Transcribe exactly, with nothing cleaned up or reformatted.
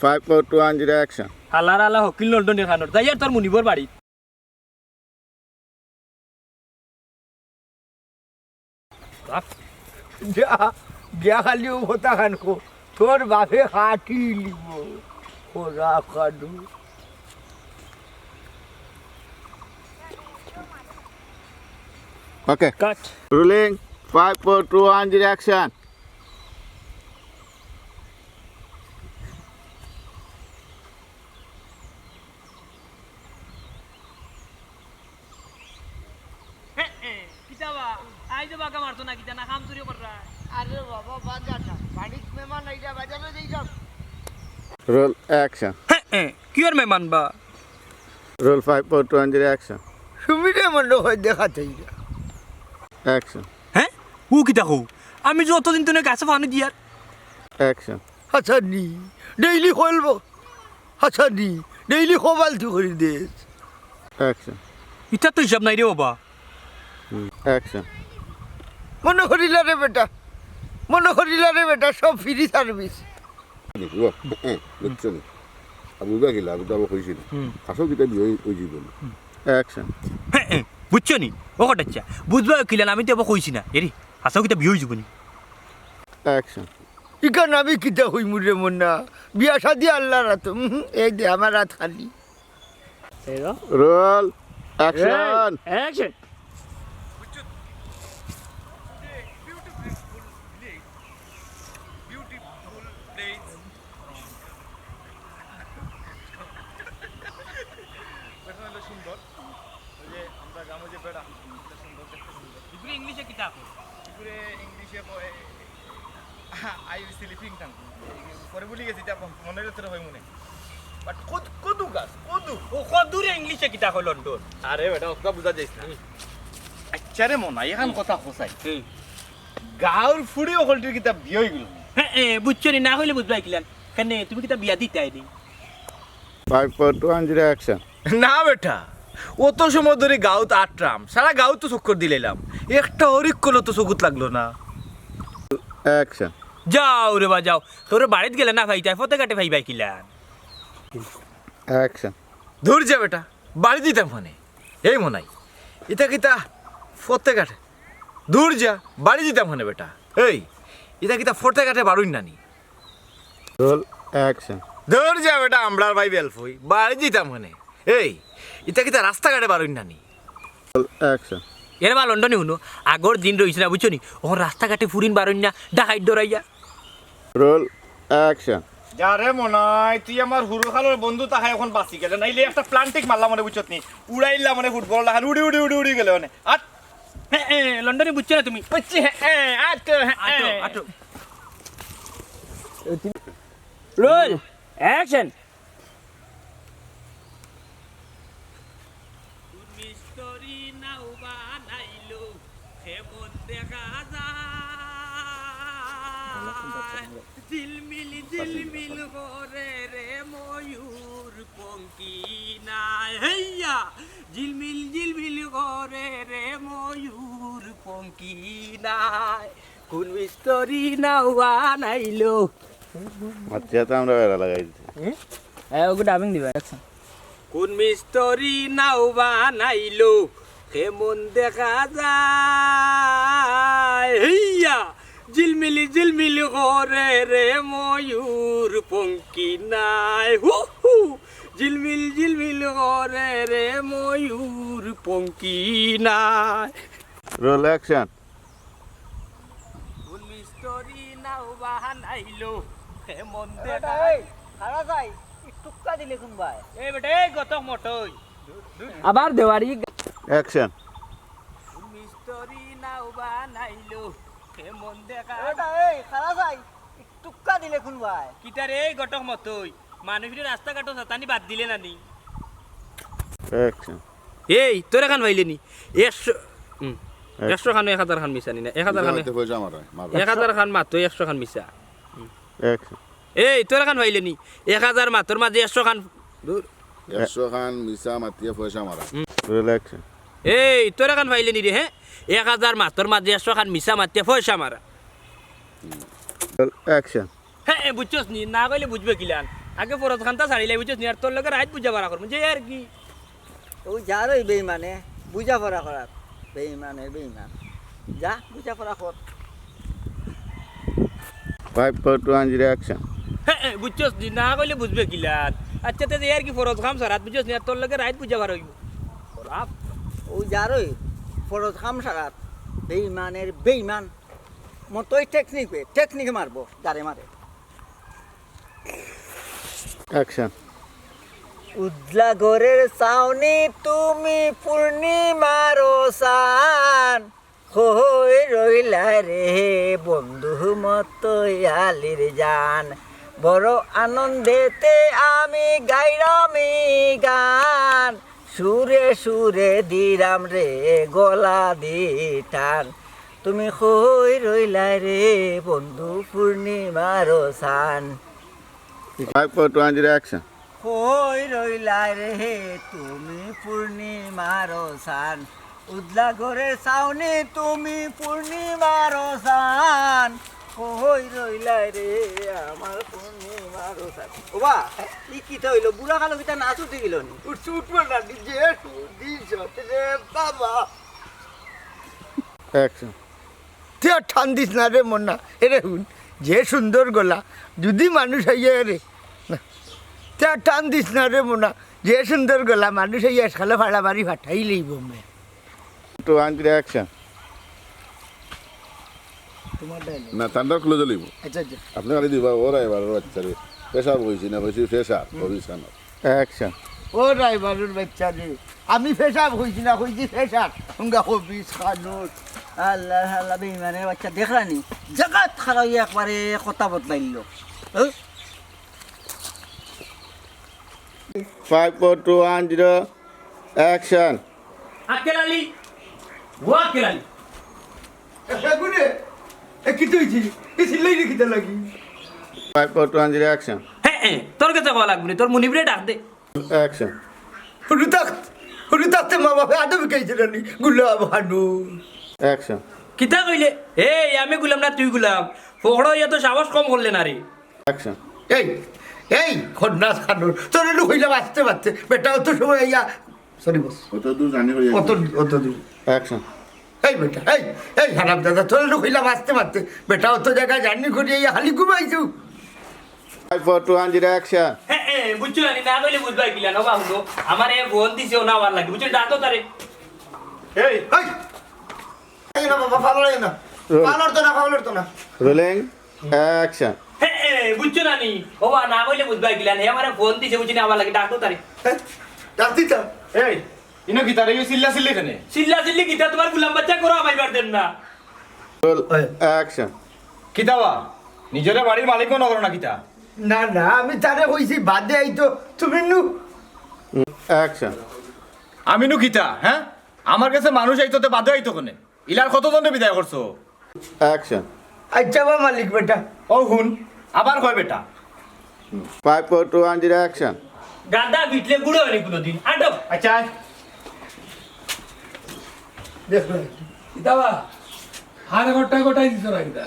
Five, four, two, one, zero, action. হালার হালা হকিল লন্ডনের খানোর। যাই আর তোর মুনিবর বাড়ি। যা, গিয়া খালি ও কথা খান কো। তোর বাপে কাটি লিব। খোদা খাদু। Okay. Cut. Rolling. Five, four, two, one, zero, action. হে, এ, কিতা বা? আইজ বাগা মারতো না কিতা, না কাম চুরি কররা? আরে বাবা, বাগা না। বাড়িত মেহমান আইরা, বাজারো যাইতাম। Roll action. হে, এ, কিয়র মেহমান বা? Roll five, four, two, one, zero, action. সুমিরে মনে হয় দেখা চাইরা। Action. হে? ও কিতা কও? আমি যে অতদিন তনে গাছে পানি দিয়ার। Action. আচ্ছা নি, daily কইলবো। আচ্ছা নি, daily কবাল তুই করি দেস। Action. ইতা তো হিসাব নাই রে বাবা। হুম, action. মনে করিলা রে বেটা, মনে করিলা রে বেটা, সব free service. হুম, বুঝছো নি? আর বুঝবা কিলা, আমি তো আবার কইছি না। হুম। আসল কিতা বিয়ে ওই, ওই জীবন। হুম। Action. হে, হে, বুঝছো নি? ও কটাচ্ছা, বুঝবা কিলা, আমি তো এবার কইছি না। এরি, আসল কিতা বিয়ে ওই জীবনী। Action. ইখান আমি কিতা কইমু রে মন্না? বিয়া শাদি আল্লাহর হাতো। উহুম, এই দে আমার হাত খালি। এই র। Roll. Action. Action. Beautiful place. সুন্দর। ওই যে আমরা গ্রামে যে বেড়া, এটা সুন্দর, দেখতে সুন্দর। ইগুরে ইংলিশে কিতা কয়? ইগুরে ইংলিশে কয়, I am sleeping tongue. পরে ভুলি গেছি, এটা মনে রাখতে হবে মনে। But কদু, কদু গাছ, কদু। ও, কদুরে ইংলিশে কিতা কয় লন্ডন? আরে বেটা, অতটা বুঝা যাইস না। হুম। আচ্ছা রে মনা, এখান কথা খোঁচাই। হুম। গাঁওর ফুড়ি অকলটির কিতা বিয়া অইগেল? হে, এ, বুঝছো নি, না কইলে বুঝবায় কিলান। কেনে, তুমি কিতা বিয়া দিতায় নি? Five, four, two, one, zero, action. না বেটা, অত সময় ধরি গাঁওত আটরাম, সারা গাঁওত তো চক্কর দিলাইলাম, একটা হরিক কলো তো চকুত লাগলো না। Action. যাও রে বা যাও, তোরে বাড়িত গেলে না পাইতায়, ফতে ঘাটে পাইবায় কিলান? Action. দূর যা বেটা, বাড়ি দিতাম ফনে। এই মনাই, ইতা কিতা ফতে ঘাটে? দূর যা, বাড়ি দিতাম ফনে বেটা। এই, ইতা কিতা ফতে ঘাটে বারইন না নি? Roll action. দূর যা বেটা, আমরার ভাই বেলফুই, বাড়ি দিতাম ফনে। এই, ইতা কিতা রাস্তাঘাটে বারইন না নি? Roll action. এরে বা লন্ডনি হুনো, আগর দিন রইছে না, বুঝছো নি? অখন রাস্তাঘাটে ফুরিন বারইন না, ডাকাইত ডরাইয়া। Roll action. যা রে মনাই, তুই আমার হুরুকালর বন্ধু, তাহাই অখন বাঁচি গেলে, নাইলে একটা প্লান্টিক মারলাম মনে, বুঝছত নি? উড়াইলাম মনে ফুটবল লাখান, উড়ি উড়ি উড়ি উড়ি গেলে মনে। আর হে, এ, লন্ডনি বুঝছো না তুমি? বুঝছি, হে, এ, আর তো, হে, আটো, এ। আটো। Roll, action. কোন মিস্ত্রি নাও বানাইলো, কেমন দেখা যায়। ঝিলমিল ঝিলমিল করে রে ময়ূর পঙ্খী নাই। হেইয়া, ঝিলমিল ঝিলমিল করে রে ময়ূর পঙ্খী নাই। কোন মিস্ত্রি নাও বানাইলো। আচ্ছা, তো আমরা বেড়া লাগাই দিতে। এ, ওকে ডাবিং দিবা, action. কোন মিস্ত্রি নাও বানাইলো, কেমন দেখা যায়। হেইয়া, ঝিলমিল ঝিলমিল করে রে ময়ূর পঙ্খী নাই। হু হু, ঝিলমিল ঝিলমিল করে রে ময়ূর পঙ্খী নাই। Roll action. কোন মিস্ত্রি নাও বানাইলো, কেমন এ বেটা, দেখা এই, খাড়া যাই, ই টুক্কা দিলে কোন ভাই? এই বেটা, এই গতক মতই। আবার দেওয়ারি। Action. কোন মিস্ত্রি নাও বানাইলো, কেমন দেখা এ বেটা, এই, খাড়া যাই, ই টুক্কা দিলে কোন ভাই? কিতারে এই গতক মতই। মানুষরে রাস্তাঘাটো সাতানি বাদ দিলে না নি? Action. এই, তোর এখান পাইলে নি? একশো, হুম। Action. একশো খান, এক হাজার খান মিছা নি না? এক হাজার খান। মিছা মাতে পয়সা মারায়, মারো। এক হাজার খান মাতো, একশো খান মিছা। Action. এই, তোর এখান পাইলে নি? এক হাজার মাতর মাঝে একশো খান। দূর। একশো খান মিছা মাতিয়া পয়সা মারায়। হুম। Roll action. এই, তোর এখান পাইলে নি রে, হে? এক হাজার মাতর মাঝে একশো খান মিছা মাতিয়া পয়সা মারা। Roll action. হে, এ, বুঝছস নি? না কইলে বুঝবে কিলান? আগে ফরজ খানটা ছাড়িলাই, বুঝছস নি? আর তোর লগে রাইত বুঝা পড়া করমু, যে আর কি। ও যার ওই বেইমানে বুঝা পড়া করার, বেইমানের বেইমান। যা, বুঝা পড়া কর। Five, four, two, one, zero, action. হে, হে, বুঝছস নি? না কইলে বুঝবে কিলান? আচ্ছা, তে যে আর কি ফরজ কাম সারাত, বুঝছস নি? আর তোর লগে রাইত বুঝা বার অইবো। খরাপ। ও যার ওই ফরজ কাম সারাত, বেইমানের বেইমান। মতই টেকনিক বে, টেকনিক মারবো, যারে মারে। Action. উজলা ঘরের ছাউনি তুমি পূর্ণিমার চান, কই রইলা রে বন্ধু মতই আলীর জান। বড় আনন্দেতে আমি গাইলাম এই গান, সুরে সুরে দিলাম রে গলা দি টান। তুমি কই রইলা রে বন্ধু পূর্ণিমার চান। Five, four, two, one, zero, action. কই রইলা রে তুমি পূর্ণিমার চান, উজলা ঘরের ছাউনি তুমি পূর্ণিমার চান, কই রইলা রে আমার পূর্ণিমার চান। ওবা, ই কিতা অইলো? বুড়া কালো কিতা নাচ উঠি গেল নি? উঠছে, উঠবো না, যে সুদি সত রে বাবা। Action. তুই আর টান দিস না রে মনা, এরে হুন, যে সুন্দর গলা, যদি মানুষ আইয়া রে, না, তুই আর টান দিস না রে মনা, যে সুন্দর গলা, মানুষ আইয়া আজকালে ফাড়া মারি ফাটাই লইব মে। Two, one, three, action. তোমার dialogue। না, তান্ডা খুলে জ্বলিব। আচ্ছা, আচ্ছা। আপনি খালি দিবা, ও রাইবারর বাচ্চারে। পেশাব কইছি না, কইছি পেশাব, হুম। হবিস খানো। Action. ও রাইবারর বাচ্চারে, আমি পেশাব কইছি না, কইছি পেশাব। হুঙ্গা হবিস খানো। আল্লাহ, আল্লাহ, বেইমানের বাচ্চা দেখরানি। জাগাত খাড়া অইয়া একবারে কথা বদলাইল। হ্যাঁ? Five, four, two, one, zero, action. আক্কেল আলী, ও আক্কেল আলী। এ, এ, গুনে, এ, কিতা অইছে? এ, চিল্লাইরে কিতা লাগি? Five, four, two, one, zero, action. হে, এ, তোর কাছে কওয়া লাগবো নি, তোর মুনিবরে ডাক দে। Action. হুরু থাক, হুরু থাকতে মা বাপে আদব শিখাইছিল নি, গুলাম হানু। Action. কিতা কইলে? এই, আমি গুলাম না, তুই গুলাম। ফোকড়া অইয়া তো সাহস কম করলে না রে। Action. এই, এই, খন্নাস খানুর, তোরে নু কইলাম আস্তে মাততে, বেটা অত সময় আইয়া, sorry boss। অত দূর জানি হয়ে অত, অত দূর। Action. এই বেটা, এই, এই হারামজাদা, তোরে নু কইলাম আস্তে মাততে, বেটা অত জাগা জার্নি করি আইয়া খালি ঘুমাইছু। Five, four, two, one, zero, action. হে, এ, বুঝছো না, না কইলে বুঝবায় কিলা, না বাবু, আমারে ফোন দিছে, ও না আমার লাগে, বুঝছো, ডাকো তারে। এই। এই, এই না বাবা, ফালাইও না। Roll. ফালার তো না, ফালার তো না। Rolling. Action. হে, এ, বুঝছো না নি? ও বা, না কইলে বুঝবায় কিলা, হে আমারে ফোন দিছে, বুঝছো নি, আমার লাগে, ডাকো তারে। হ্যাঁ? ডাক দিতাম। এই, ইনো কিতা রে, ইউ চিল্লা চিল্লি কেনে? চিল্লা চিল্লি কিতা, তোমার গুলাম বাচ্চা করো, আমায় বার দেন না। Roll. ওই। Action. কিতা বা? নিজরে বাড়ির মালিক মনো করো না কিতা? না, না, আমি তারে কইছি বাদে আইতো, তুমি নু। Action. আমি নু কিতা, হ্যাঁ? আমার কাছে মানুষ আইতো, তে বাদে আইতো কেনে? ইলার কতজনরে বিদায় করছো? Action. আচ্ছা বা মালিক বেটা। ও হুন, আবার কয় বেটা। Five, four, two, one, zero, action. গাদা পিটলে বুড়ো হয়নি কোনোদিন। আটক। আচ্ছা, আয়। দেখো। কিতা বা? হাড় গোটা গোটাই দিছো না কিতা?